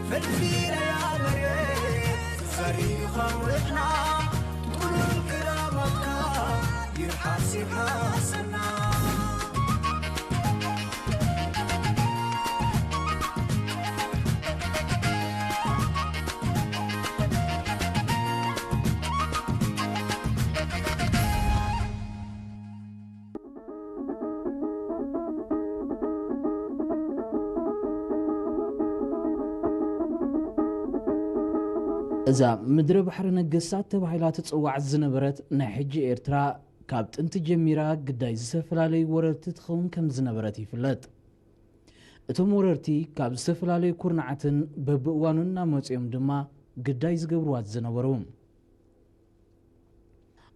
ፍልፍለያ መሬት ፈሪኻ ውዕና ጥሉል ክራማትካ ይርሓስ ይርሓሰና። እዛ ምድረ ባሕሪ ነገስታት ተባሂላ ትጽዋዕ ዝነበረት ናይ ሕጂ ኤርትራ፣ ካብ ጥንቲ ጀሚራ ግዳይ ዝተፈላለዩ ወረርቲ ትኸውን ከም ዝነበረት ይፍለጥ። እቶም ወረርቲ ካብ ዝተፈላለዩ ኩርናዓትን በብእዋኑ እናመጽኦም ድማ ግዳይ ዝገብርዋ ዝነበሩ።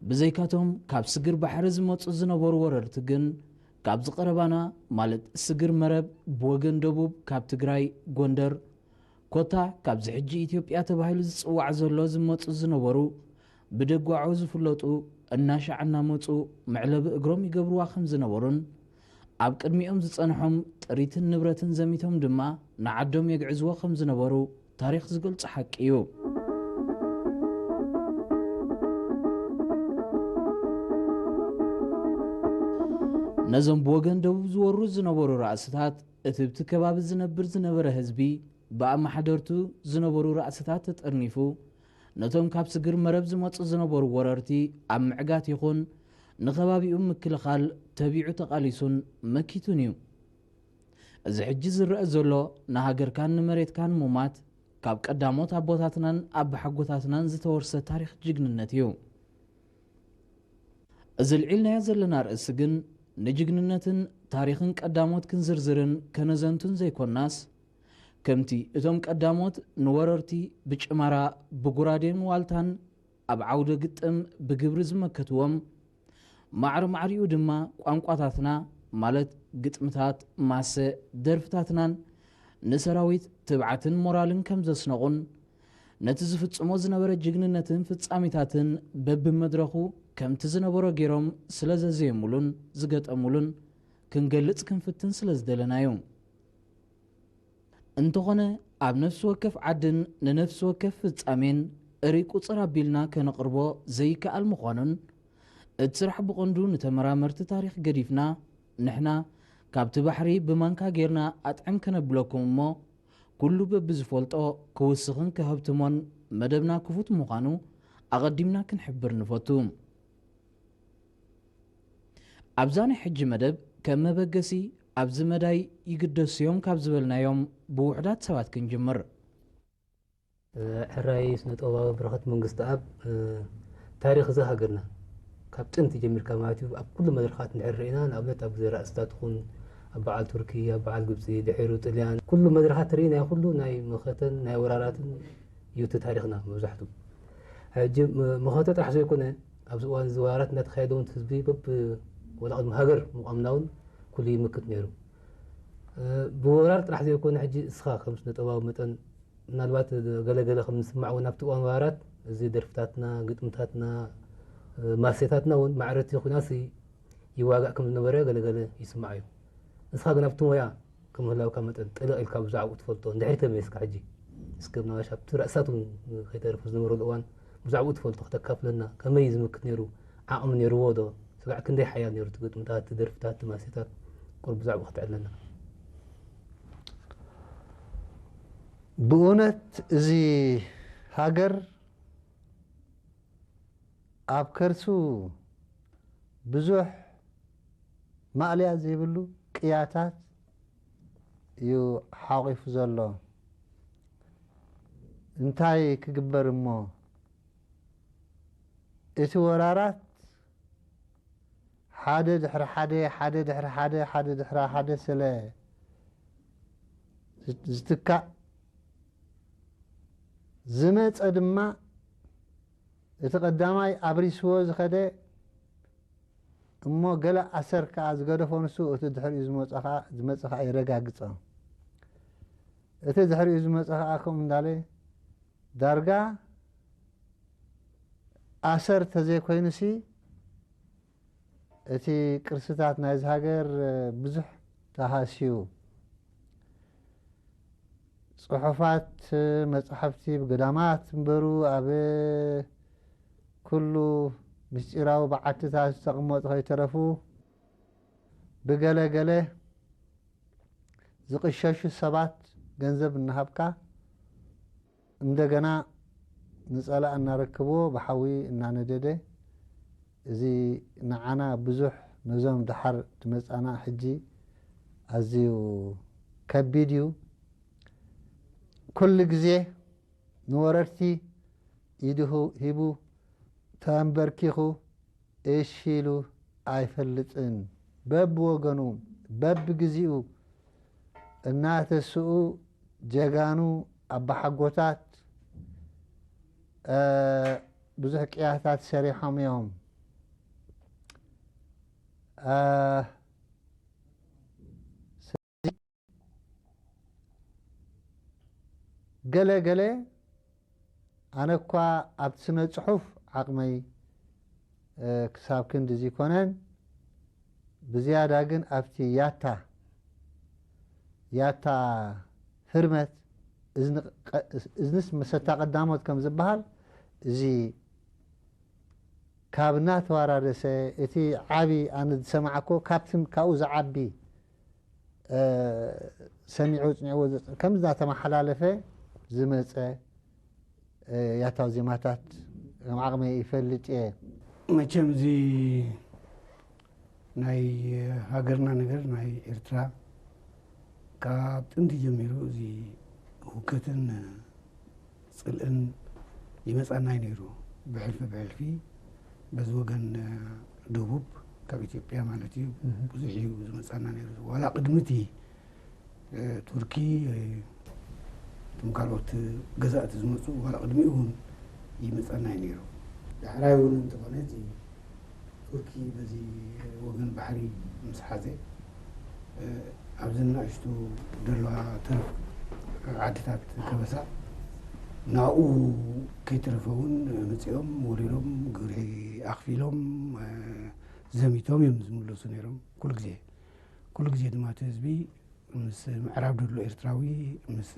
ብዘይካቶም ካብ ስግር ባሕሪ ዝመጹ ዝነበሩ ወረርቲ ግን፣ ካብዚ ቀረባና ማለት ስግር መረብ ብወገን ደቡብ ካብ ትግራይ ጎንደር፣ ኮታ ካብዚ ሕጂ ኢትዮጵያ ተባሂሉ ዝጽዋዕ ዘሎ ዝመጹ ዝነበሩ፣ ብደጓዖ ዝፍለጡ፣ እናሻዕ እናመጹ መዕለቢ እግሮም ይገብርዋ ከም ዝነበሩን፣ ኣብ ቅድሚኦም ዝጸንሖም ጥሪትን ንብረትን ዘሚቶም ድማ ንዓዶም የግዕዝዎ ከም ዝነበሩ ታሪኽ ዝገልጾ ሓቂ እዩ። ነዞም ብወገን ደቡብ ዝወሩ ዝነበሩ ራእስታት፣ እቲ ብቲ ከባቢ ዝነብር ዝነበረ ህዝቢ ብኣመሓደርቱ ዝነበሩ ራእስታት ተጠርኒፉ፣ ነቶም ካብ ስግር መረብ ዝመጹ ዝነበሩ ወረርቲ ኣብ ምዕጋት ይኹን ንኸባቢኡ ምክልኻል ተቢዑ ተቓሊሱን መኪቱን እዩ። እዚ ሕጂ ዝረአ ዘሎ ንሃገርካን ንመሬትካን ሙማት፣ ካብ ቀዳሞት ኣቦታትናን ኣባሓጎታትናን ዝተወርሰ ታሪኽ ጅግንነት እዩ። እዚ ልዒልናዮ ዘለና ርእሲ ግን፣ ንጅግንነትን ታሪኽን ቀዳሞት ክንዝርዝርን ከነዘንቱን ዘይኮናስ፣ ከምቲ እቶም ቀዳሞት ንወረርቲ ብጭማራ፣ ብጉራዴን ዋልታን ኣብ ዓውደ ግጥም ብግብሪ ዝመከትዎም፣ ማዕረ ማዕሪኡ ድማ ቋንቋታትና፣ ማለት ግጥምታት፣ ማሰ፣ ደርፍታትናን ንሰራዊት ትብዓትን ሞራልን ከም ዘስነቑን፣ ነቲ ዝፍጽሞ ዝነበረ ጅግንነትን ፍጻሜታትን በብመድረኹ ከምቲ ዝነበሮ ገይሮም ስለ ዘዘየሙሉን ዝገጠሙሉን ክንገልጽ ክንፍትን ስለ ዝደለና እዩ። እንተኾነ፣ ኣብ ነፍሲ ወከፍ ዓድን ንነፍሲ ወከፍ ፍጻሜን እሪ ቁጽር ኣቢልና ከነቕርቦ ዘይከኣል ምዃኑን፣ እቲ ስራሕ ብቐንዱ ንተመራመርቲ ታሪኽ ገዲፍና፣ ንሕና ካብቲ ባሕሪ ብማንካ ጌርና ኣጥዕም ከነብለኩም እሞ፣ ኩሉ በብዝፈልጦ ክውስኽን ከሀብትሞን መደብና ክፉት ምዃኑ ኣቐዲምና ክንሕብር ንፈቱ። ኣብዛ ናይ ሕጂ መደብ ከም መበገሲ ኣብዚ መዳይ ይግደሱ እዮም ካብ ዝበልናዮም ብውሑዳት ሰባት ክንጅምር። ሕራይ ስነ ጥበባዊ በረኸት መንግስተኣብ፣ ታሪኽ እዛ ሃገርና ካብ ጥንቲ ጀሚርካ ማለት እዩ ኣብ ኩሉ መድረኻት እንድሕር ርኢና፣ ንኣብነት ኣብ ግዜ ራእስታት ይኹን ኣብ በዓል ቱርኪ፣ ኣብ በዓል ግብፂ፣ ድሒሩ ጥልያን፣ ኩሉ መድረኻት ርኢናዮ ኩሉ ናይ መኸተን ናይ ወራራትን እዩ እቲ ታሪኽና መብዛሕትኡ። ሕጂ መኸተ ጥራሕ ዘይኮነ ኣብዚ እዋን እዚ ወራራት እናተኻየደ እውን ህዝቢ በብ ወላ ቅድሚ ሃገር ምቋምና እውን ኩሉ ይምክት ነይሩ። ብወራር ጥራሕ ዘይኮነ ሕጂ እስኻ ከም ስነ ጥበባዊ መጠን ምናልባት ገለገለ ከም ንስማዕ እውን ኣብቲ እዋን ወራራት እዚ ደርፍታትና፣ ግጥምታትና፣ ማሴታትና እውን ማዕረቲ ኩናት ይዋጋእ ከም ዝነበረ ገለገለ ይስማዕ እዩ። ንስኻ ግን ኣብቲ ሞያ ከም ምህላውካ መጠን ጠለቕ ኢልካ ብዛዕባኡ ትፈልጦ እንድሕሪ ተመሊስካ ሕጂ እስከ ምናልባሽ ኣብቲ ራእስታት እውን ከይተረፈ ዝነበረሉ እዋን ብዛዕባኡ ትፈልጦ ክተካፍለና ከመይ እዩ ዝምክት ነይሩ? ዓቕሚ ነይርዎ ዶ? ስጋዕ ክንደይ ሓያል ነይሩ እቲ ግጥምታት፣ እቲ ደርፍታት፣ እቲ ማሴታት ቁሩብ ብዛዕባኡ ከተዕልለና። ብእውነት እዚ ሃገር ኣብ ከርሱ ብዙሕ ማእለያ ዘይብሉ ቅያታት እዩ ሓቂፉ ዘሎ። እንታይ ክግበር እሞ እቲ ወራራት ሓደ ድሕሪ ሓደ ሓደ ድሕሪ ሓደ ሓደ ድሕሪ ሓደ ስለ ዝትካእ ዝመፀ ድማ እቲ ቀዳማይ ኣብሪስዎ ዝኸደ እሞ ገለ ኣሰር ከኣ ዝገደፎ ንሱ እቲ ድሕሪኡ ዝመፀ ከኣ ዝመፀ ከኣ የረጋግፆ። እቲ ድሕሪኡ ዝመፀ ከኣ ከምኡ እንዳለ ዳርጋ ኣሰር ተዘይኮይኑሲ እቲ ቅርስታት ናይዚ ሃገር ብዙሕ ተሃስዩ። ጽሑፋት፣ መጻሕፍቲ ብገዳማት እምበሩ ኣብ ኩሉ ምስጢራዊ በዓትታት ዝተቐመጡ ከይተረፉ ብገለ ገለ ዝቕሸሹ ሰባት ገንዘብ እናሃብካ እንደገና ንጸላእ እናረክብዎ ብሓዊ እናነደደ፣ እዚ ንዓና ብዙሕ ነዞም ደሓር ዝመጻና ሕጂ ኣዝዩ ከቢድ እዩ። ኩሉ ግዜ ንወረርቲ ኢዱ ሂቡ ተንበርኪኹ እሺ ኢሉ ኣይፈልጥን። በብወገኑ በብግዚኡ እናተስኡ ጀጋኑ ኣባሓጎታት ብዙሕ ቅያታት ሰሪሖም እዮም። ገለ ገለ ኣነ እኳ ኣብቲ ስነ ጽሑፍ ዓቕመይ ክሳብ ክንድዚ ይኮነን፣ ብዝያዳ ግን ኣብቲ ያታ ያታ ህርመት እዝንስ መሰታ ቀዳሞት ከም ዝበሃል፣ እዚ ካብ እናተዋራረሰ እቲ ዓቢ ኣነ ዝሰማዕኮ ካብቲ ካብኡ ዝዓቢ ሰሚዑ ጽኒዕዎ ከምዚ እናተመሓላለፈ ዝመጸ ያታው ዜማታት ከም ዓቕመይ ይፈልጥ እየ። መቸም እዚ ናይ ሃገርና ነገር ናይ ኤርትራ ካብ ጥንቲ ጀሚሩ እዚ ህውከትን ጽልእን ይመጻና እዩ ነይሩ። ብሕልፊ ብሕልፊ በዚ ወገን ደቡብ ካብ ኢትዮጵያ ማለት እዩ ብዙሕ እዩ ዝመጻና ነይሩ። ዋላ ቅድሚ እቲ ቱርኪ እቶም ካልኦት ገዛእቲ ዝመፁ ዋላ ቅድሚኡ እውን ይመፀና እዩ ነይሩ። ዳሕራይ እውን እንተኾነ እቲ ቱርኪ በዚ ወገን ባሕሪ ምስ ሓዘ ኣብዚ ንኣሽቱ ዘለዋ ተረፍ ዓድታት ከበሳ ናብኡ ከይተረፈ እውን መፂኦም ወሪሮም ግብሪ ኣኽፊሎም ዘሚቶም እዮም ዝምለሱ ነይሮም ኩሉ ግዜ። ኩሉ ግዜ ድማ እቲ ህዝቢ ምስ ምዕራብ ዘሎ ኤርትራዊ ምስ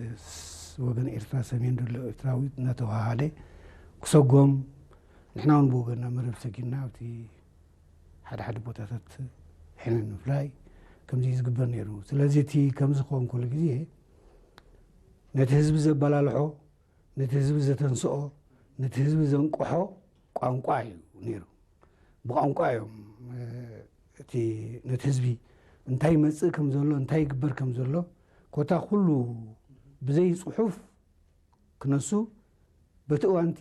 ወገን ኤርትራ ሰሜን ዘሎ ኤርትራዊ እናተዋሃደ ክሰጎም ንሕና እውን ብወገንና መረብ ሰጊርና ኣብቲ ሓደ ሓደ ቦታታት ሕነ ንምፍላይ ከምዚ እዩ ዝግበር ነይሩ። ስለዚ እቲ ከምዚ ክኸውን ኩሉ ግዜ ነቲ ህዝቢ ዘበላልሖ ነቲ ህዝቢ ዘተንስኦ ነቲ ህዝቢ ዘንቅሖ ቋንቋ እዩ ነይሩ። ብቋንቋ እዮም እቲ ነቲ ህዝቢ እንታይ ይመፅእ ከም ዘሎ እንታይ ይግበር ከም ዘሎ ኮታ ኩሉ ብዘይ ፅሑፍ ክነሱ በቲ እዋንቲ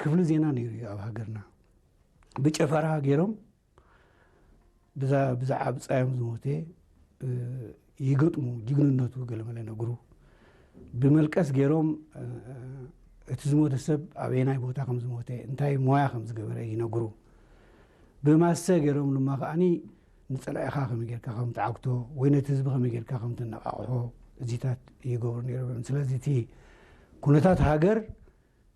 ክፍሊ ዜና ነይሩ እዩ ኣብ ሃገርና ብጨፈራ ገይሮም ብዛ ብዛዕባ ብፃዮም ዝሞተ ይገጥሙ ጅግንነቱ ገለመለ ነግሩ ብመልቀስ ገይሮም እቲ ዝሞተ ሰብ ኣበየናይ ቦታ ከም ዝሞተ እንታይ ሞያ ከም ዝገበረ ይነግሩ ብማሰ ገይሮም ድማ ከዓኒ ንፀላኢኻ ከመይ ጌርካ ከም ትዓግቶ ወይ ነቲ ህዝቢ ከመይ ጌርካ ከም ትነቃቕሖ እዚታት ይገብሩ ነይሮም ስለዚ እቲ ኩነታት ሃገር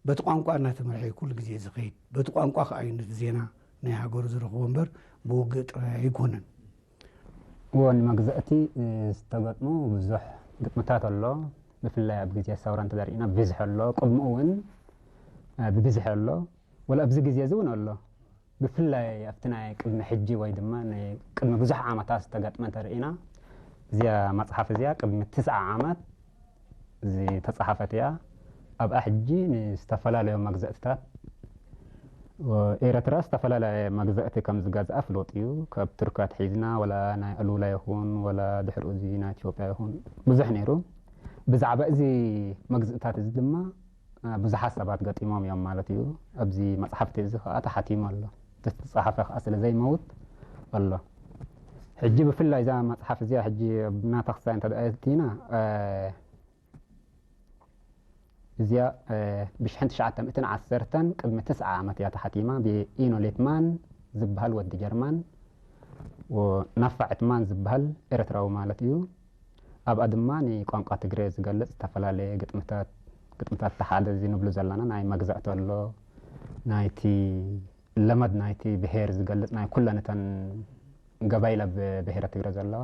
በቲ ቋንቋ እናተመርሐ እዩ ኩሉ ግዜ ዝኸይድ። በቲ ቋንቋ ከዓ እዩ ነቲ ዜና ናይ ሃገሩ ዝረኽቦ እምበር ብውግእ ጥራይ ኣይኮነን። እዎ ንመግዛእቲ ዝተገጥሙ ብዙሕ ግጥምታት ኣሎ። ብፍላይ ኣብ ግዜ ሰውራ እንተዘሪእና ብብዝሒ ኣሎ። ቅድሚኡ እውን ብብዝሒ ኣሎ። ወላ ኣብዚ ግዜ እዚ እውን ኣሎ። ብፍላይ ኣብቲ ናይ ቅድሚ ሕጂ ወይ ድማ ናይ ቅድሚ ብዙሕ ዓመታት ዝተገጥመ እንተርኢና እዚኣ መፅሓፍ እዚኣ ቅድሚ ትስዓ ዓመት ዝተፃሓፈት እያ። ኣብኣ ሕጂ ንዝተፈላለዩ መግዘእትታት ኤረትራ ዝተፈላለየ መግዘእቲ ከም ዝገዝኣ ፍሉጥ እዩ። ካብ ቱርኪ ኣትሒዝና ወላ ናይ ኣሉላ ይኹን ወላ ድሕሪኡ እዚ ናይ ኢትዮጵያ ይኹን ብዙሕ ነይሩ። ብዛዕባ እዚ መግዝእታት እዚ ድማ ብዙሓት ሰባት ገጢሞም እዮም ማለት እዩ። ኣብዚ መፅሓፍቲ እዚ ከዓ ተሓቲሙ ኣሎ። ዝተፃሓፈ ከዓ ስለ ዘይመውት ኣሎ። ሕጂ ብፍላይ እዛ መፅሓፍ እዚኣ ሕጂ ኣብ ናታ ክሳይ እንተ ኣእቲና እዚኣ ብሽሕን ትሽዓተ ሚእትን ዓሰርተን ቅድሚ ትስዓ ዓመት እያ ተሓቲማ ብኢኖ ሌትማን ዝበሃል ወዲ ጀርማን ናፋዕ ትማን ዝበሃል ኤረትራዊ ማለት እዩ። ኣብኣ ድማ ንቋንቋ ትግረ ዝገልፅ ዝተፈላለየ ግጥምታት ግጥምታት ተሓደ እዚ ንብሉ ዘለና ናይ መግዛእቲ ኣሎ ናይቲ ለመድ ናይቲ ብሄር ዝገልፅ ናይ ኩለን እተን ገባይል ኣብ ብሄረ ትግረ ዘለዋ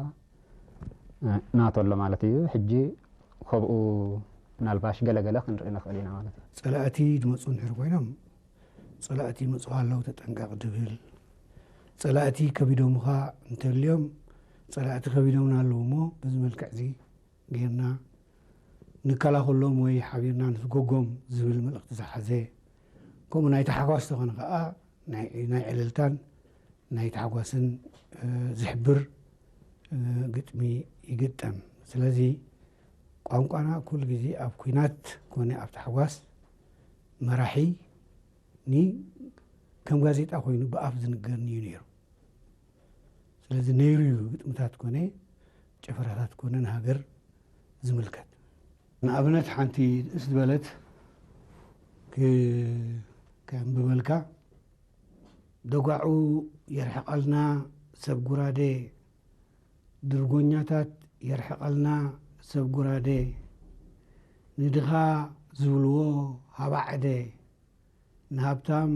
ናቶ ኣሎ ማለት እዩ። ሕጂ ከብኡ ምናልባሽ ገለገለ ክንርኢ ንኽእል ኢና ማለት እዩ። ጸላእቲ ዝመፁ እንድሕር ኮይኖም፣ ጸላእቲ ይመፁኻ ኣለዉ ተጠንቀቕ ድብል፣ ጸላእቲ ከቢዶምኻ እንተልዮም፣ ጸላእቲ ከቢዶምና ኣለዉ እሞ በዚ መልክዕ እዚ ጌርና ንከላኸሎም ወይ ሓቢርና ንስጎጎም ዝብል መልእኽቲ ዝሓዘ፣ ከምኡ ናይ ታሕጓስ ተኾነ ከዓ ናይ ዕልልታን ናይ ታሕጓስን ዝሕብር ግጥሚ ይግጠም። ስለዚ ቋንቋና ኩሉ ግዜ ኣብ ኲናት ኮነ ኣብ ታሕጓስ መራሒ ኒ ከም ጋዜጣ ኮይኑ ብኣፍ ዝንገርኒ እዩ ነይሩ። ስለዚ ነይሩ እዩ ግጥምታት ኮነ ጭፈራታት ኮነ ንሃገር ዝምልከት። ንኣብነት ሓንቲ ንእስ ዝበለት ከንብበልካ። ደጓዑ የርሕቐልና ሰብ ጉራዴ፣ ድርጎኛታት የርሕቐልና ሰብ ጉራዴ፣ ንድኻ ዝብልዎ ሃባዕደ፣ ንሃብታም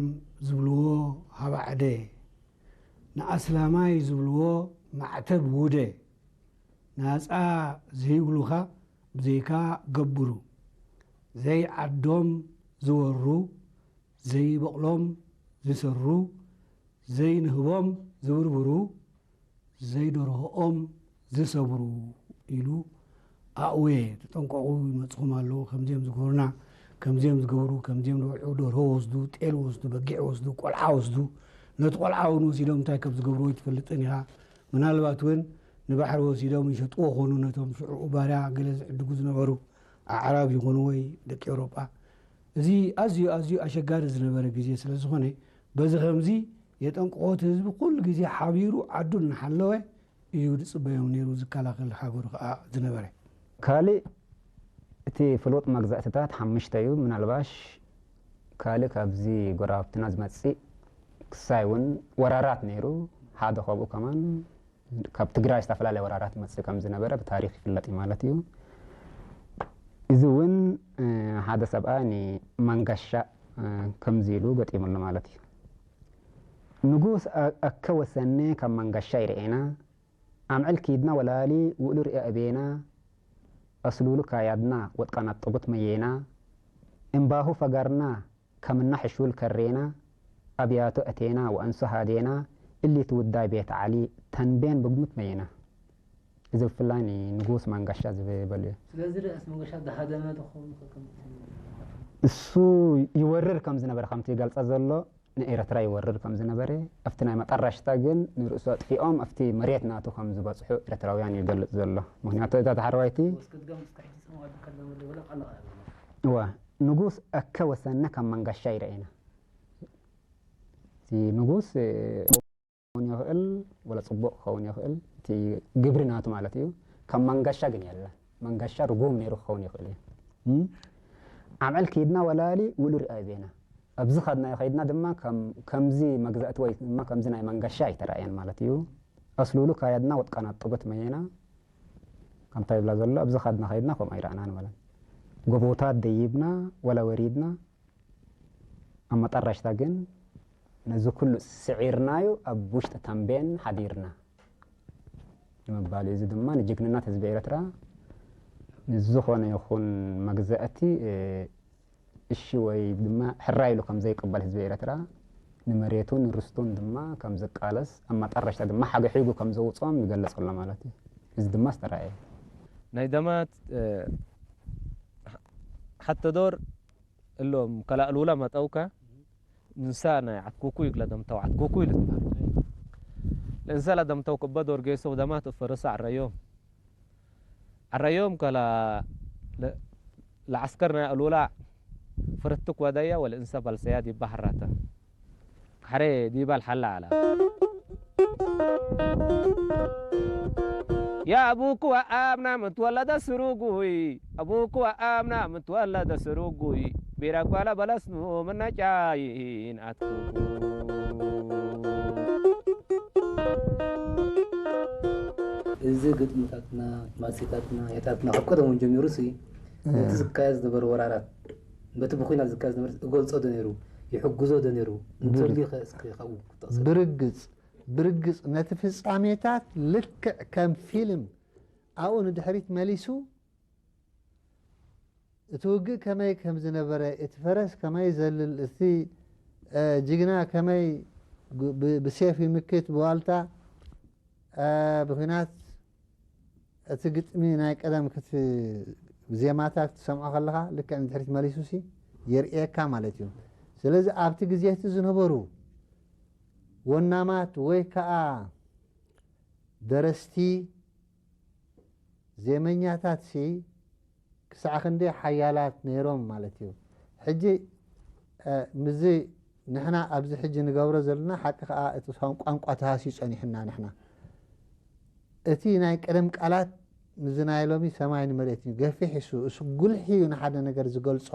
ዝብልዎ ሃባዕደ፣ ንኣስላማይ ዝብልዎ ማዕተብ ውደ፣ ናጻ ዘይብሉኻ ብዘይካ ገብሩ፣ ዘይዓዶም ዝወሩ፣ ዘይበቕሎም ዝሰሩ፣ ዘይንህቦም ዝብርብሩ፣ ዘይደርሆኦም ዝሰብሩ ኢሉ ኣእወየ፣ ተጠንቀቑ ይመፅኹም ኣለዉ፣ ከምዚኦም ዝገብሩና፣ ከምዚኦም ዝገብሩ፣ ከምዚኦም ዝበልዑ፣ ደርሆ ወስዱ፣ ጤል ወስዱ፣ በጊዕ ወስዱ፣ ቆልዓ ወስዱ፣ ነቲ ቆልዓ እውን ወሲዶም እንታይ ከም ዝገብርዎ ኣይትፈልጥን ኢኻ። ምናልባት እውን ንባሕሪ ወሲዶም ይሸጥዎ ኾኑ ነቶም ሽዑ ባርያ ገለ ዝዕድጉ ዝነበሩ ኣዕራብ ይኹኑ ወይ ደቂ ኤውሮጳ። እዚ ኣዝዩ ኣዝዩ ኣሸጋሪ ዝነበረ ግዜ ስለ ዝኾነ በዚ ከምዚ የጠንቅቖ እቲ ህዝቢ ኩሉ ግዜ ሓቢሩ ዓዱ እናሓለወ እዩ ዝፅበዮም ነይሩ፣ ዝከላኸል ሃገሩ ከዓ ዝነበረ። ካልእ እቲ ፍሉጥ መግዛእትታት ሓሙሽተ እዩ። ምናልባሽ ካልእ ካብዚ ጎረባብትና ዝመፅእ ክሳይ እውን ወራራት ነይሩ። ሓደ ካብኡ ከማን ካብ ትግራይ ዝተፈላለየ ወራራት ይመፅእ ከም ዝነበረ ብታሪክ ይፍለጥ እዩ ማለት እዩ። እዚ እውን ሓደ ሰብኣይ ንማንጋሻ ከምዚ ኢሉ ገጢሙሉ ማለት እዩ። ንጉስ ኣከ ወሰነ ካብ ማንጋሻ ይርኤና፣ ኣምዕል ኪድና ወላሊ ውእሉ ርያ እቤና፣ ኣስሉሉ ካያድና ወጥቃና ጥቡት መየና፣ እምባሁ ፈጋርና ከምና ሕሹል ከሬና፣ ኣብያቶ እቴና ወአንሶ ሃዴና፣ እሊ ትውዳይ ቤት ዓሊ ተንቤን ብግሙት መየና። እዚ ብፍላይ ንንጉስ ማንጋሻ ዝበሉ እዩ። ስለዚ ደኣስ መንገሻ ዝሃደመ ዶ ክኸውን ይኽእል ከምቲ እሱ ይወርር ከም ዝነበረ ከምቲ ይገልጸ ዘሎ ንኤረትራ ይወርር ከም ዝነበረ ኣብቲ ናይ መጠረሽታ ግን ንርእሱ ኣጥፊኦም ኣብቲ መሬት ናቱ ከም ዝበጽሑ ኤረትራውያን ይገልጽ ዘሎ። ምክንያቱ እታ ተሓርዋይቲ ወስክት ገም እስከ ሕጂ ጽምዋ ድከለመ ደበለ ቃለቓ እዋ ንጉስ ኣከ ወሰነ ካብ መንጋሻ ይረኤና። እቲ ንጉስ ክኸውን ይኽእል ወላ ጽቡቕ ክኸውን ይኽእል እቲ ግብሪ ናቱ ማለት እዩ። ካብ መንጋሻ ግን የለን። መንጋሻ ርጉም ነይሩ ክኸውን ይኽእል እዩ። ዓምዕል ከይድና ወላሊ ውሉ ርኣ ዜና ኣብዚ ኸድናዮ ኸይድና ድማ ከምዚ መግዛእቲ ወይ ድማ ከምዚ ናይ መንጋሻ ኣይተራእየን ማለት እዩ። ኣስሉሉ ካያድና ወጥቃና ጥቡት መየና ከምታ ይብላ ዘሎ ኣብዚ ኸድና ኸይድና ከምኡ ኣይረኣናን ማለት ጎቦታት ደይብና ወላ ወሪድና ኣብ መጠረሽታ ግን ነዚ ኩሉ ስዒርናዩ ኣብ ውሽጢ ተምቤን ሓዲርና ንምባል እዩ። እዚ ድማ ንጅግንነት ህዝቢ ኤርትራ ንዝኾነ ይኹን መግዛእቲ እሺ ወይ ድማ ሕራይ ኢሉ ከም ዘይቅበል ህዝቢ ኤርትራ ንመሬቱን ንርስቱን ድማ ከም ዝቃለስ ኣብ መጠረሽታ ድማ ሓገሒጉ ከም ዘውፅኦም ይገልፅ ኣሎ ማለት እዩ። እዚ ድማ ዝተረኣየ ናይ ደማት ሓተዶር እሎም ከላእሉላ መጠውካ ንንሳ ናይ ዓትኩኩ ይግለ ደምተው ዓትኩኩ ይልትባል ለእንሳ ለደምተው ክበዶር ጌሶ ደማት እፈርሳ ዓረዮም ዓረዮም ከላ ለዓስከር ናይ ኣሉላ ፍርትክ ወደያ ወለእንሳ በልሰያ ዲባ ሐራተ ካሕሬ ዲባ ልሓላ ዓላ يا أبوك وأبنا متولد سروقوي أبوك وأبنا متولد سروقوي بيرك ولا بلسنو من نجاين أتكوكو እዚ ግጥምታትና ማሲታትና የታትና ካብ ቀደም እውን ጀሚሩ ሲ ነቲ ዝካየድ ዝነበረ ወራራት በቲ ብኩናት ዝካየድ ዝነበረ እገልጾ ዶ ነይሩ ይሕግዞ ዶ ነይሩ እንተልዩ ከ እስኪ ካብኡ ክትጠቕሰ ብርግጽ ብርግጽ ነቲ ፍጻሜታት ልክዕ ከም ፊልም ኣብኡ ንድሕሪት መሊሱ እቲ ውግእ ከመይ ከም ዝነበረ፣ እቲ ፈረስ ከመይ ይዘልል፣ እቲ እ፣ ጅግና ከመይ ግ- ብ- ብሴፍ ይምክት፣ ብዋልታ፣ እ፣ ብኹናት፣ እቲ ግጥሚ ናይ ቀደም ክት- ዜማታት ክትሰምዖ ከለኻ ልክዕ ንድሕሪት መሊሱሲ የርእየካ ማለት እዩ። ስለዚ ኣብቲ ግዜ እቲ ዝነበሩ ወናማት ወይ ከዓ ደረስቲ፣ ዜመኛታትሲ ክሳዕ ክንደይ ሓያላት ነይሮም ማለት እዩ። ሕጂ እ፣ ምስዚ ንሕና ኣብዚ ሕጂ ንገብሮ ዘለና ሓቂ ከኣ እቲ ቋንቋ ተሃስዩ ጸኒሑና። ንሕና እቲ ናይ ቀደም ቃላት ምስዚ ናይ ሎሚ ሰማይ ንመሬት እዩ፣ ገፊሕ እሱ እሱ ጉልሒ እዩ ንሓደ ነገር ዝገልጾ።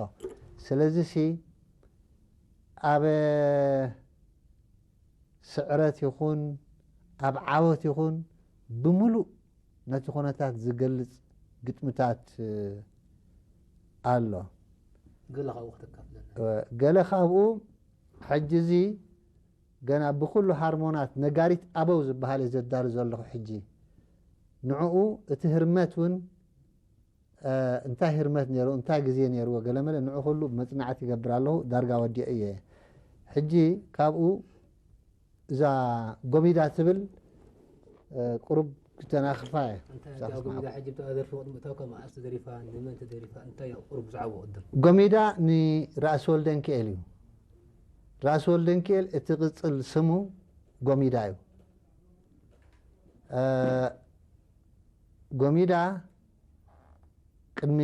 ስለዚሲ ኣብ ስዕረት ይኹን ኣብ ዓወት ይኹን ብምሉእ ነቲ ኩነታት ዝገልጽ ግጥምታት ኣሎ። ገለ ካብኡ ክተካፍለና። ገለ ካብኡ ሕጂ እዚ ገና ብኩሉ ሃርሞናት ነጋሪት ኣበው ዝበሃል እየ ዘዳሉ ዘለኹ። ሕጂ ንዕኡ እቲ ህርመት እውን እንታይ ህርመት ነይሩ እንታይ ግዜ ነይርዎ ገለመለ ንዑ ኩሉ መፅናዕቲ ይገብር ኣለኹ። ዳርጋ ወዲኦ እየ። ሕጂ ካብኡ እዛ ጎሚዳ ትብል ቁሩብ ክተናኽፋ እየ። እንታይ እዛ ጎሚዳ ሕጂ ብታ ደርፊ ቅድሚ እታው ካብ መዓስ ተደሪፋ ንመን ተደሪፋ እንታይ እያ ቁሩብ ብዛዕባ ቅድም። ጎሚዳ ንራእሲ ወልደንክኤል እዩ። ራእሲ ወልደንክኤል እቲ ቅፅል ስሙ ጎሚዳ እዩ። ጎሚዳ ቅድሚ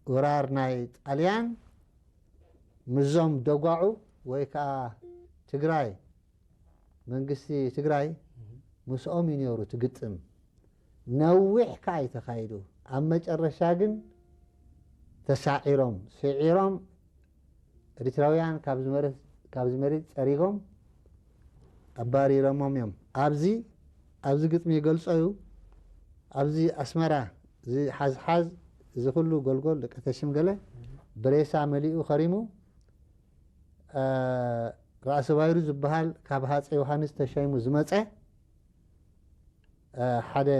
ወራር ናይ ጣልያን ምዞም ደጓዑ ወይ ከዓ ትግራይ መንግስቲ ትግራይ ምስኦም እዩ ነይሩ ትግጥም። ነዊሕ ከዓ እዩ ተኻይዱ። ኣብ መጨረሻ ግን ተሳዒሮም ስዒሮም ኤሪትራውያን ካብዚ መሬት ጸሪጎም ኣባሪሮሞም እዮም። ኣብዚ ኣብዚ ግጥሚ ይገልጾ እዩ። ኣብዚ ኣስመራ እዚ ሓዝሓዝ እዚ ኩሉ ጎልጎል ደቂ ተሽም ገለ ብሬሳ መሊኡ ከሪሙ ራእሲ ባይሩ ዝበሃል ካብ ሃፀይ ዮሃንስ ተሸይሙ ዝመፀ ሓደ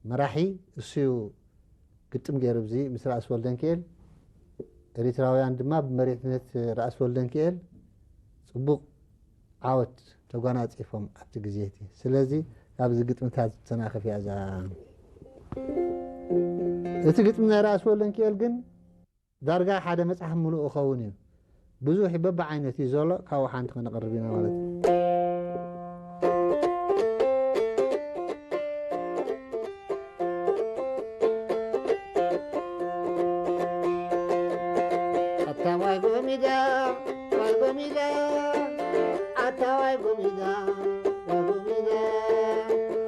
መራሒ እሱዩ ግጥም ገይሩ ብዚ ምስ ራእሲ ወልደንክኤል ኤሪትራውያን ድማ ብመሪሕነት ራእሲ ወልደንክኤል ፅቡቕ ዓወት ተጓናፂፎም ኣብቲ ግዜ እቲ። ስለዚ ካብዚ ግጥምታት ዝተናኸፍ እያ እዛ። እቲ ግጥሚ ናይ ራእሲ ወልደንክኤል ግን ዳርጋ ሓደ መፅሓፍ ምሉእ ክኸውን እዩ። ብዙሕ በብዓይነት እዩ ዘሎ፣ ካብኡ ሓንቲ ከነቕርብ ኢና ማለት እዩ። ኣታ ዋይ ጎሚዳ፣ ዋይ ጎሚዳ፣ ኣታ ዋይ ጎሚዳ፣ ዋይ ጎሚዳ፣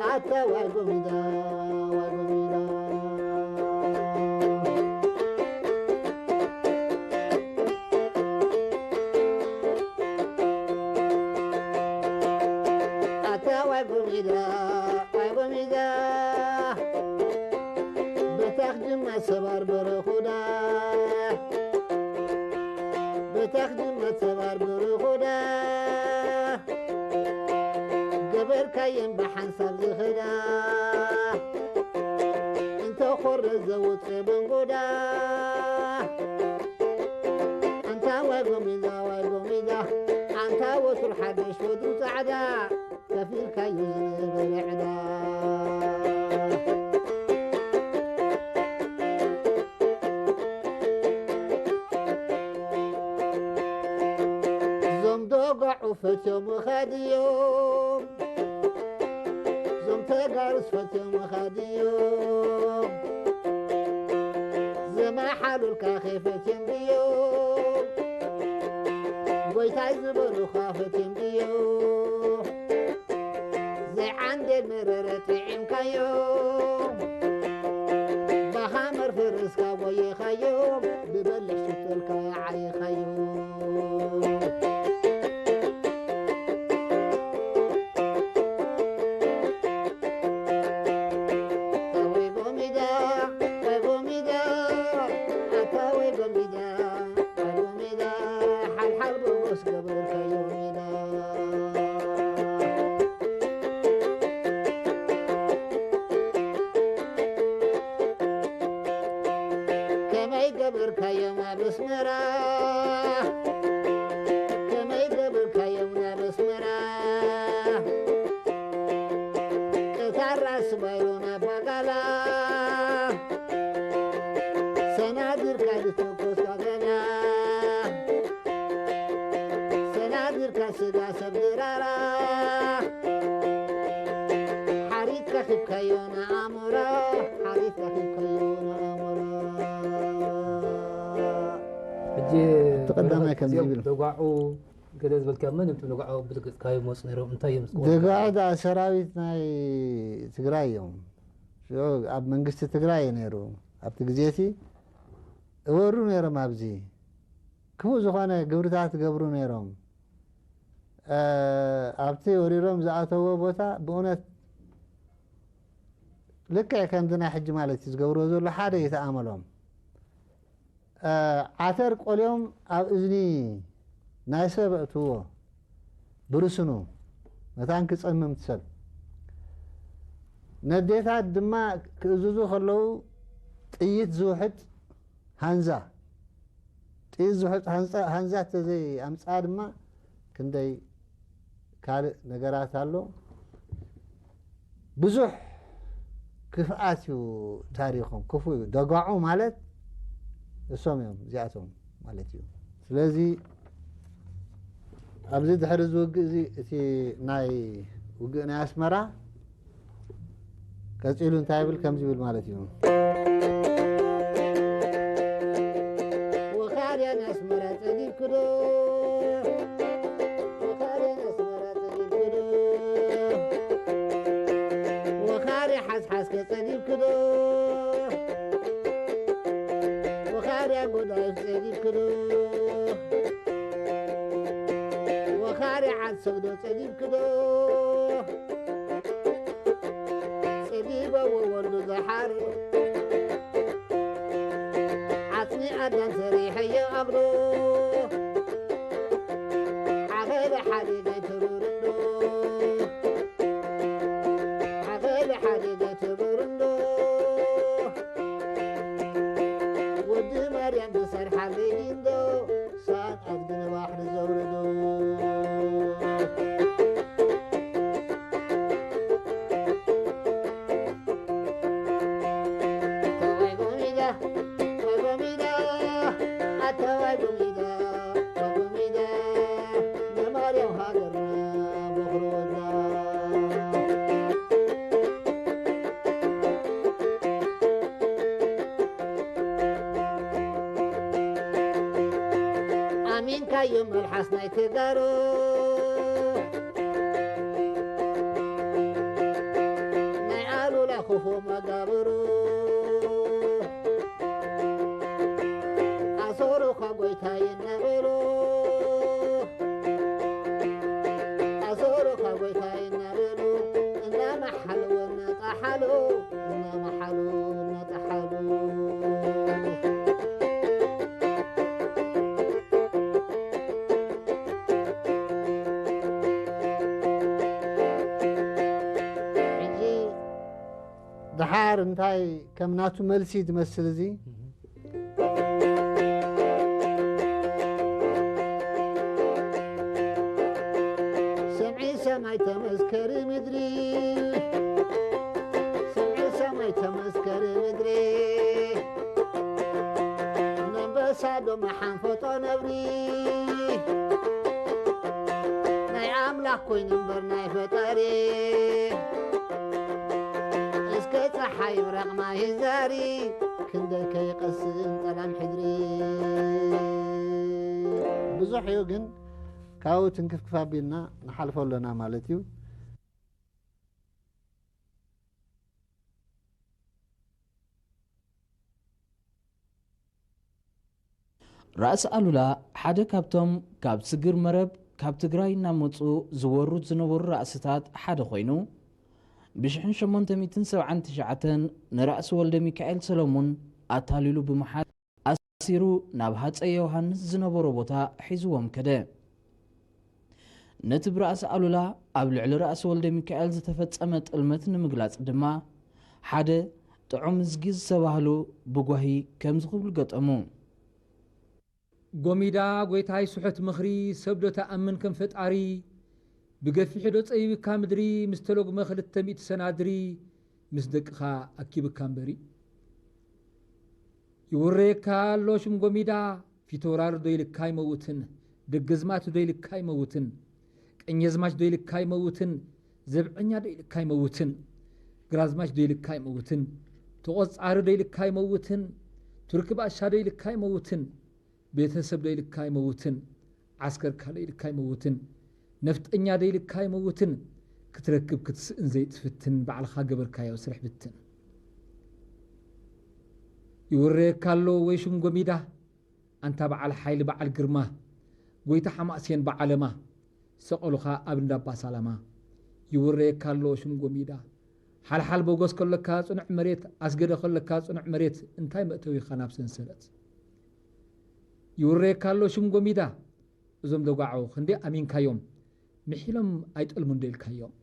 ኣታ ዋይ ጎሚዳ፣ ዋይ ጎሚዳ። ኣታ ዋይ ጎሚዳ፣ ዋይ ጎሚዳ፣ በታኽ ድማ ሰባር በረኹዳ፣ በታኽ ድማ ሰባር በረኹዳ፣ ገበርካየን ብሓንሳብ ዝኸዳ፣ እንተ ኾረ ዘውፀ በንጎዳ፣ ኣንታ ዋይ ጎሚዳ፣ ዋይ ጎሚዳ፣ ኣንታ ወትሩ ሓደሽ ወትሩ ጻዕዳ፣ ከፊልካዮ ዝነበረ ዕዳ። እዞም ደጓዑ ፈትዮም ምኻድ እዮም፣ እዞም ተጋሩስ ፈትዮም ምኻድ እዮም። ዘማሓሉልካ ከይፈትዮም ድዮም፣ ጎይታይ ዝበሉኻ ፈትዮም ድዮም። ዘይዓንደል መረረ ጥዒምካዮ፣ ባኻ መርፍእ ርእስካ ጎይኻዮ፣ ብበልሕ ሽቶልካ ዓይኻዮ። ኣታ ወይ ጎሚዳ፣ ወይ ጎሚዳ፣ ኣታ ወይ ጎሚዳ፣ ወይ ጎሚዳ፣ ሓልሓል ጎቦስ ገበርካዮ ሜዳ። ገበርካዮም ኣብ ኣስመራ፣ ከመይ ገበርካዮም ናብ ኣስመራ? ቀታራ ስባይሮን ኣባጋላ፣ ሰናዲርካ ዝተኮስካ ገና፣ ሰናዲርካ ስጋ ሰብ ድራራ፣ ሓሪድካ ሂብካዮ ንኣሞራ፣ ሓሪድካ ሂብካዮ ንኣሞራ። ሕጂ እቲ ቀዳማይ ከምዚ እዚኦም ይብል። ደጓዑ ገለ ዝበልካ መን እዮም እቶም ደጓዑ ብዝገለጽካዮ መፁ ነይሮም? እንታይ እዮም ዝገብሩ? ደጓዑ ደኣ ሰራዊት ናይ ትግራይ እዮም። ሽዑ ኣብ መንግስቲ ትግራይ እዩ ነይሩ። ኣብቲ ግዜ እቲ እወሩ ነይሮም፣ ኣብዚ ክፉእ ዝኾነ ግብርታት ትገብሩ ነይሮም። እ፣ ኣብቲ ወሪሮም ዝኣተዎ ቦታ ብእውነት ልክዕ ከምዚ ናይ ሕጂ ማለት እዩ ዝገብርዎ ዘሎ ሓደ እዩ ተኣመሎም። እ፣ ዓተር ቆልዮም ኣብ እዝኒ ናይ ሰብ ኣእትዎ ብርስኑ መታን ክጸምም ትሰብ። ነዴታት ድማ ክእዝዙ ከለዉ ጥይት ዝውሕጥ ሃንዛ፣ ጥይት ዝውሕጥ ሃንዛ፣ ሃንዛ ተዘይ ኣምጽኣ ድማ ክንደይ ካልእ ነገራት ኣሎ። ብዙሕ ክፍኣት እዩ ታሪኾም፣ ክፉእ እዩ። ደጓዑ ማለት እሶም እዮም እዚኣቶም ማለት እዩ። ስለዚ ኣብዚ ድሕሪ እዚ ውግእ እዚ እቲ ናይ ውግእ ናይ ኣስመራ ቀጺሉ እንታይ ይብል? ከምዚ ይብል ማለት እዩ። ወኻርያ ንኣስመራ ጸጊብክዶ፣ ወኻርያ ንኣስመራ ጸጊብክዶ፣ ወኻርያ ሓስሓስከ ጸጊብክዶ፣ ወኻርያ ጎዳይፍ ጸጊብክዶ፣ ወኻርያ ዓድ ሰግዶ ጸጊብክዶ። ጸቢበዎ ወልዱ ዝሓር፣ ዓጽሚ ኣዳም ሰሪሐዮ ኣኽሎ፣ ዓቐበ ሓዲገ ትብርንዶ፣ ዓቐበ ሓዲገ ትብርንዶ፣ ወዲ ማርያም ዝሰርሓለይ እንዶ፣ ሳን ኣድግን ባሕሪ ዘውርዱ። ተዋይ ጎሚዳ፣ ወይ ጎሚዳ፣ ኣታ ዋይ ጎሚዳ፣ ወይ ጎሚዳ፣ ንማርያም ሃገርና በኹሪ ወዳ። ኣሚንካዮም መልሓስ ናይ ተጋሩ፣ ናይ ኣሉላ ክፉ መጋብሩ፣ ኣሰሩኻ ጎይታይ እናበሉ፣ ኣሰሩኻ ጎይታይ እናበሉ፣ እናመሓልዎ እናጠሓሉ፣ እናመሓሉ እናጠሓሉ። ሕጂ ደሓር እንታይ ከም ናቱ መልሲ ዝመስል እዚ? ስምዒ ሰማይ ተመስከሪ ምድሪ፣ ስምዒ ሰማይ ተመስከሪ ምድሪ፣ ነንበሳ ዶ መሓንፈጦ ነብሪ፣ ናይ ኣምላኽ ኮይኑ እምበር ናይ ፈጣሪ፣ እስከ ጸሓይ ብራቕ ማይ ዛሪ፣ ክንደይ ከይቐስን ጠላም ሕድሪ። ብዙሕ እዩ ግን ካብኡ ትንክፍክፍ ኣቢልና ንሓልፎ ኣለና ማለት እዩ። ራእሲ ኣሉላ ሓደ ካብቶም ካብ ስግር መረብ ካብ ትግራይ እናመፁ ዝወሩት ዝነበሩ ራእስታት ሓደ ኮይኑ፣ ብሽሕን ሸሞንተ ሚእትን ሰብዓን ትሽዓተን ንራእሲ ወልደ ሚካኤል ሰለሙን ኣታሊሉ ብምሓዝ ኣሲሩ ናብ ሃፀይ ዮሃንስ ዝነበሮ ቦታ ሒዝዎም ከደ። ነቲ ብራእሲ ኣሉላ ኣብ ልዕሊ ራእሲ ወልደ ሚካኤል ዝተፈጸመ ጥልመት ንምግላጽ ድማ፣ ሓደ ጥዑም እዝጊ ዝተባህሉ ብጓሂ ከምዚ ክብሉ ገጠሙ። ጎሚዳ ጎይታይ ስሑት ምኽሪ ሰብ ዶ ተኣምን ከም ፈጣሪ? ብገፊሑ ዶ ጸቢብካ ምድሪ? ምስ ተሎግመ ክልተ ሚእቲ ሰናድሪ ምስ ደቅኻ ኣኪብካ እምበሪ። ይውረየካ ኣሎ ሽም ጎሚዳ፣ ፊተውራሪ ዶ ኢልካ ኣይመውትን፣ ደገዝማት ዶ ኢልካ ኣይመውትን፣ ቀኘዝማች ዶ ኢልካ ኣይመውትን፣ ዘብዐኛ ዶ ኢልካ ኣይመውትን፣ ግራዝማች ዶ ኢልካ ኣይመውትን፣ ተቖጻሪ ዶ ኢልካ ኣይመውትን፣ ቱርኪ ባሻ ዶ ኢልካ ኣይመውትን፣ ቤተሰብ ዶ ኢልካ ኣይመውትን፣ ዓስከርካ ዶ ኢልካ ኣይመውትን፣ ነፍጠኛ ዶ ኢልካ ኣይመውትን፣ ክትረክብ ክትስእን ዘይትፍትን፣ ባዕልኻ ገበርካዮ ስርሕ ብትን። ይውረየካ ኣሎ ወይ ሽም ጎሚዳ፣ ኣንታ በዓል ሓይሊ በዓል ግርማ፣ ጎይታ ሓማሴን በዓለማ፣ ሰቐሉኻ ኣብ እንዳባ ሳላማ። ይውረየካ ኣሎ ሽም ጎሚዳ፣ ሓልሓል በጎስ ከለካ ጽኑዕ መሬት፣ ኣስገደ ከለካ ጽኑዕ መሬት፣ እንታይ መእተዊኻ ናብ ሰንሰለት? ይውረየካ ኣሎ ሽም ጎሚዳ፣ እዞም ደጓዑ ክንደይ ኣሚንካዮም፣ ምሒሎም ኣይጠልሙን ዶ ኢልካዮም?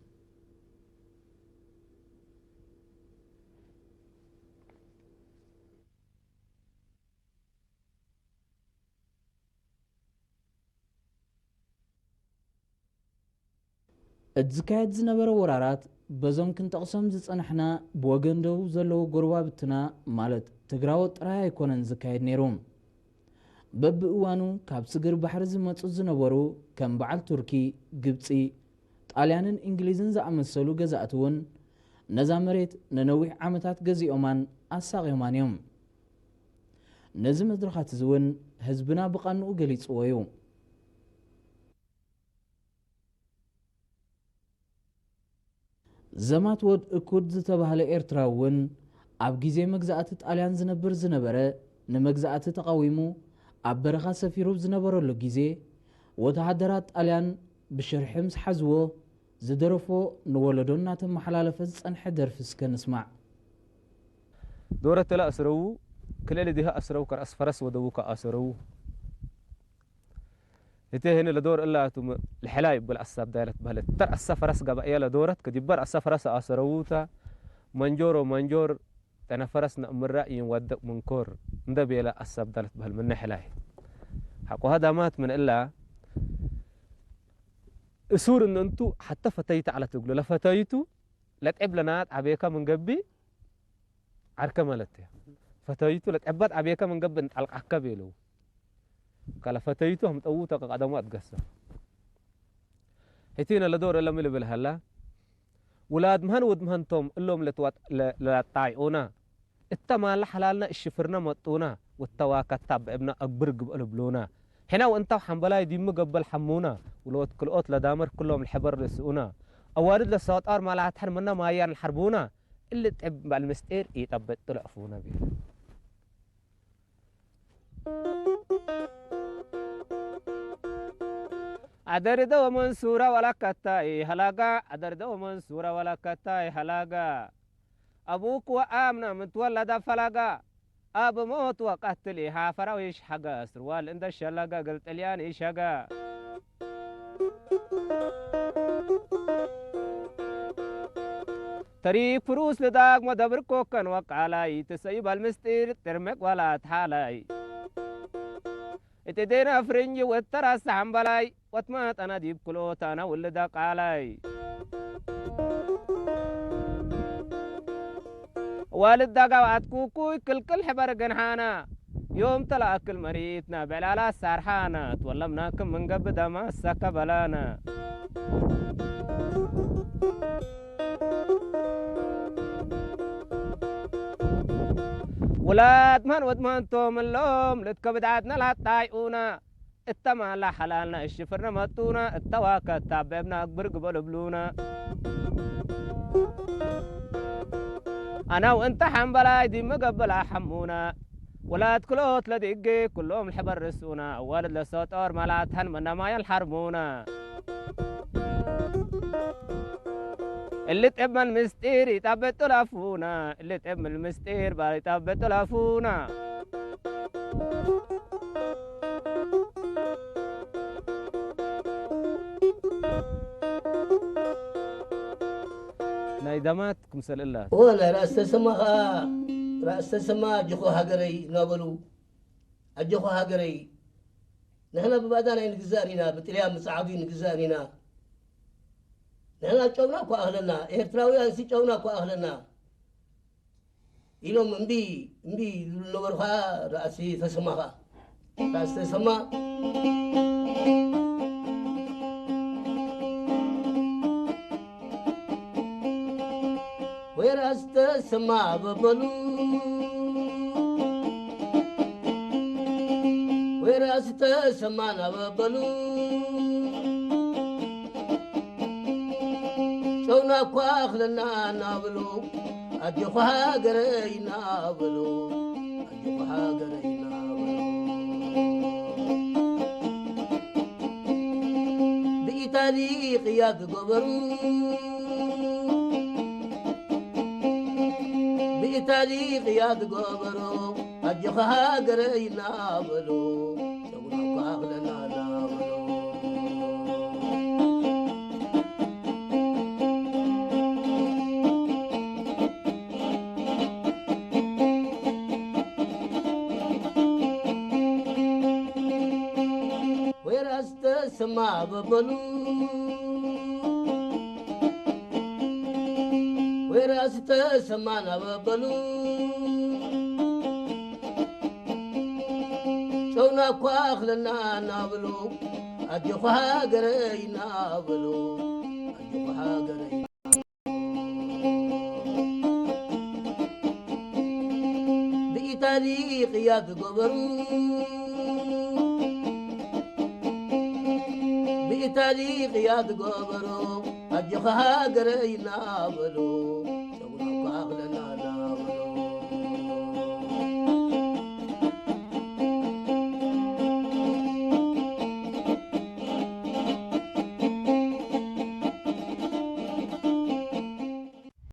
እቲ ዝካየድ ዝነበረ ወራራት፣ በዞም ክንጠቕሶም ዝጸናሕና ብወገን ደቡብ ዘለዉ ጎረባብትና፣ ማለት ትግራዎት ጥራይ ኣይኮነን ዝካየድ ነይሩ። በብእዋኑ ካብ ስግር ባሕሪ ዝመጹ ዝነበሩ ከም በዓል ቱርኪ፣ ግብጺ፣ ጣልያንን እንግሊዝን ዝኣመሰሉ ገዛእቲ እውን ነዛ መሬት ንነዊሕ ዓመታት ገዚኦማን ኣሳቕዮማን እዮም። ነዚ መድረኻት እዚ እውን ህዝብና ብቐንኡ ገሊጽዎ እዩ። ዘማት ወድ እኩድ ዝተባህለ ኤርትራዊ እውን ኣብ ግዜ መግዛእቲ ጣልያን ዝነብር ዝነበረ፣ ንመግዛእቲ ተቓዊሙ ኣብ በረኻ ሰፊሩ ዝነበረሉ ግዜ፣ ወተሃደራት ጣልያን ብሽርሒ ምስ ሓዝዎ ዝደረፎ ንወለዶ እናተመሓላለፈ ዝጸንሐ ደርፊ እስከ ንስማዕ። دورة لا أسرو، كل اللي ديها أسرو كرأس فرس ودوك أسرو. هتي هنا لدور إلا أتم الحلاي بالعصاب دايلت بهلت. تر أسا فرس قبا إيا لدورت كدبر أسا فرس أسروتا. منجور ومنجور تنا فرس نأمر رأي ودق منكور. ندا بيلا أساب دالت بهل من نحلاي. حقو هذا مات من إلا أسور إن أنتو حتى فتيت على تقلو لفتيتو لتعب لنا عبيكا من قبي عركة مالتها. فتيتو لتعبت عبيكا من قبي نتعلق عكب يلو. كلا فتيتو هم تقوتا قدمات قصة. ሕቲነ ለዶር እለም ልብል ሀላ፣ ውላድ ምህን ውድ ምህንቶም እሎም ለጣይኡና፣ እተማላ ሐላልና እሽፍርነ መጡና፣ ወተዋከታ ብዕብና አግብር ግብእ ልብሉና፣ ሕናው እንታው ሐምበላይ ዲሚ ገበል ሐሙና፣ ውሎት ክልኦት ለዳመር ክሎም ልሐበር ርእስኡና፣ አዋልድ ለሰወጣር ማላትሐን ምነ ማያን ልሐርቡና፣ እሊ ጥብ በል ምስጢር ኢጠበጥ ለዕፉነ ቤለ። عدرد ومنصورة ولا كتاي هلاقا، عدرد ومنصورة ولا كتاي هلاقا. أبوك وآمنة متولدة فلاقا. أب موت وقتلي هافراويش حقا، سروال عند الشلاقا قلت اليان إيشاقا. ተሪክ ፍሩስ ልዳግ መደብር ኮከን ወቃላይ ትሰይብ አልምስጢር ጥርመቅ ዋላት ሓላይ። እቲ ዴና ፍርንጂ ወተራስ ሓምባላይ ወትማጠና ዲብ ክሎታና ውልዳ ቃላይ። ዋልድ ዳጋባት ኩኩይ ክልክል ሕበር ገንሓና ዮም ተላእክል መሪትና ብዕላላ ሳርሓና ትወለምናክም ምንገብ ደማሰከ በላና። ውላድ ማን ወድ ማንቶም እሎም ልትከብዳትና ላጣይኡና እተማላ ሓላልና እሽፍርና መጡና እተዋከት ታበብና እግብር ግበሉ ብሉና። ኣናው እንተ ሓምበላይ ዲመ ገበላ ሓሙና ውላድ ክሎት ለድእጌ ኩሎም ልሕበር ርእሱና ኣዋልድ ለሰጦር ማላትሐን መናማያን ሓርሙና። እሊ ጤብ መን ምስጢር ይጣበጥ ላፉና እሊ ጤብ መን ምስጢር ባር ይጣበጥ ላፉና። ናይ ቀዳማት ክምሰል እላ። እወ፣ ናይ ራእሲ ተሰማ ኸዓ፣ ራእሲ ተሰማ ኣጆኹ ሃገረይ እናበሉ፣ ኣጆኹ ሃገረይ፣ ንሕና ብባዕዳን ኣይንግዛእን ኢና፣ ብጥልያን ብጻዕዱ ኣይንግዛእን ኢና። ንሕና ጨውና እኳ ኣኽለና፣ ኤርትራውያን ሲ ጨውና እኳ ኣኽለና ኢሎም እምቢ፣ እምቢ ዝብሉ ነበሩ ኸዓ ራእሲ ተሰማ ኸዓ። ራእሲ ተሰማ። ወይ ራእሲ ተሰማ በበሉ፣ ወይ ራእሲ ተሰማ ናበበሉ፣ ጨውና እኳ ኣኽለና እናበሉ፣ ኣጆኹ ሃገረይ እናበሉ፣ ኣጆኹ ሃገረይ እናበሉ። ብኢታሊ ቅያ ዝገበሩ፣ ብኢታሊ ቅያ ዝገበሩ፣ ኣጆኻ ሃገረይ እናበሉ፣ ጨጉና እኳ ኣኽለና እናበሉ። ወይ ራእሲ ተሰማ በበሉ፣ ወይ ራእሲ ተሰማ ናበበሉ፣ ጨውና እኳ ኣኽለና እናበሉ፣ ኣጆኹ ሃገረይ እናበሉ፣ ኣጆኹ ሃገረይ። ብኢታሊ ቅያ ዝገበሩ፣ ብኢታሊ ቅያ ዝገበሩ፣ ኣጆኻ ሃገረይ እናበሉ፣